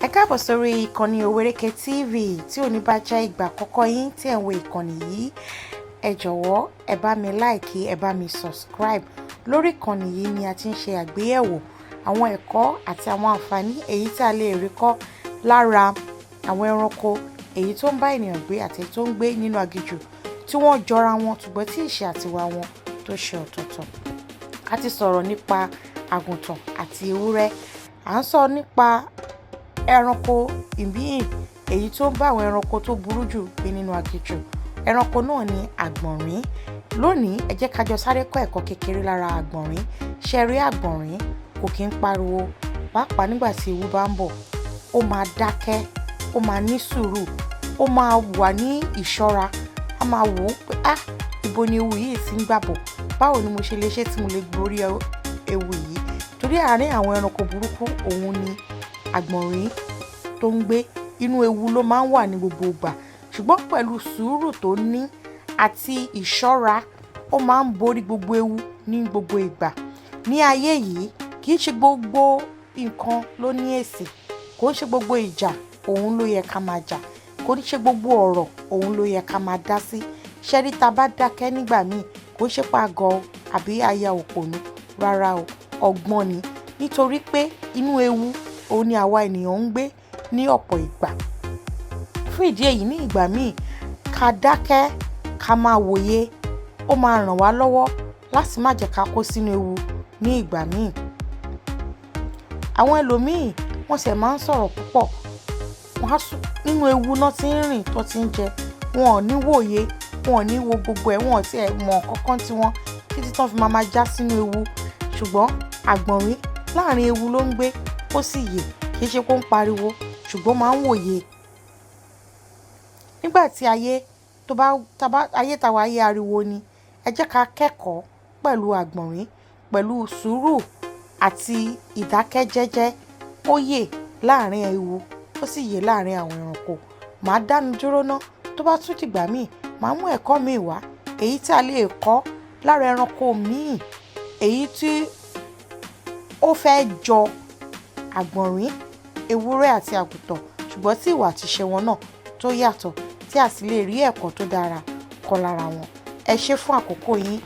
Ẹ káàbọ̀ sórí ìkànnì Owereke TV. Tí òní bá jẹ́ ìgbà àkọ́kọ́ yín tí ẹ̀ ń wo ìkànnì yìí, ẹ jọ̀wọ́, ẹ bá mi like, ẹ bá mi subscribe. Lórí ìkànnì yìí ni a ti ń ṣe àgbéyẹ̀wò àwọn ẹ̀kọ́ àti àwọn àǹfààní èyí tí a lè rí kọ́ lára àwọn ẹranko èyí tó ń bá ènìyàn gbé àti èyí tó ń gbé nínú aginjù, tí wọ́n jọra wọn ṣùgbọ́n tí ìṣe àtiwà wọn tó ṣe ọ̀tọ̀ọ̀tọ̀. A ti sọ̀rọ̀ nípa àgùntàn àti ewúrẹ́. À ń sọ nípa ẹranko ìmíì èyí tó ń bá àwọn ẹranko tó burú jù gbé nínú aginjù. Ẹranko náà ni àgbọ̀nrín. Lónìí, ẹ jẹ́ ká jọ sáré kọ́ ẹ̀kọ́ kékeré lára àgbọ̀nrín. Ṣé rí àgbọ̀nrín, kò kí ń pariwo, pàápàá nígbà tí ewu bá ń bọ̀. Ó máa dákẹ́, ó máa ní sùúrù, ó máa wà ní ìṣọ́ra. A máa wò ó pé, "Ah, ibo ni ewu yìí ti ń gbà bọ̀? Báwo ni mo ṣe lè ṣe tí mo lè borí ewu yìí?" Torí àárín àwọn ẹranko burúkú òun ni àgbọ̀nrín tó ń gbé. Inú ewu ló máa ń wà ní gbogbo ìgbà, ṣùgbọ́n pẹ̀lú sùúrù tó ní àti ìṣọ́ra, ó máa ń borí gbogbo ewu ní gbogbo ìgbà. Ní ayé yìí, kì í ṣe gbogbo nǹkan ló ní èsì. Kò ń ṣe gbogbo ìjà òun ló yẹ ká máa jà. Kò ń ṣe gbogbo ọ̀rọ̀ òun ló yẹ ká máa dá sí. Ṣé rí, ta bá dákẹ́ nígbà míì, kò ń ṣe pé a gọ̀ àbí a ya òpònú rárá o, ọgbọ́n ni. Nítorí pé inú ewu òun ni àwa ènìyàn ń gbé ní ọ̀pọ̀ ìgbà. Fún ìdí èyí, ní ìgbà míì, ká dákẹ́, ká máa wòye, ó máa ràn wá lọ́wọ́ láti má jẹ́ ká kó sínú ewu ní ìgbà míì. Àwọn ẹlòmíì, wọ́n sì máa ń sọ̀rọ̀ púpọ̀. Wọ́n á sùn nínú ewu náà tí ń rìn tó ti ń jẹ. Wọn ò ní wòye, wọn ò ní wo gbogbo ẹ̀, wọn ò tí ẹ̀ mọ̀ nǹkan tí wọ́n títí tán fi máa máa já sínú ewu. Ṣùgbọ́n àgbọ̀nrín, láàrin ewu ló ń gbé, ó sì yè. Kì í ṣe pé ó ń pariwo, ṣùgbọ́n máa ń wòye. Nígbà tí ayé tó bá, tá bá, ayé tá wà, ayé ariwo ni. Ẹ jẹ́ ká kẹ́kọ̀ọ́ pẹ̀lú àgbọ̀nrín, pẹ̀lú sùúrù àti ìdákẹ́jẹ́jẹ́. Ó yè láàrin ewu, ó sì yè láàrin àwọn ẹranko. Màá dánu dúró ná. Tó bá tún dìgbà míì, màá mú ẹ̀kọ́ míì wá èyí tí a lè kọ́ lára ẹranko míì èyí tí ó fẹ́ jọ àgbọ̀nrín, ewúrẹ́ àti àgùntàn, ṣùgbọ́n tí ìwà àti ìṣe wọn náà tó yàtọ̀, tí a sì lè rí ẹ̀kọ́ tó dára kọ́ lára wọn. Ẹ ṣé fún àkókò yín.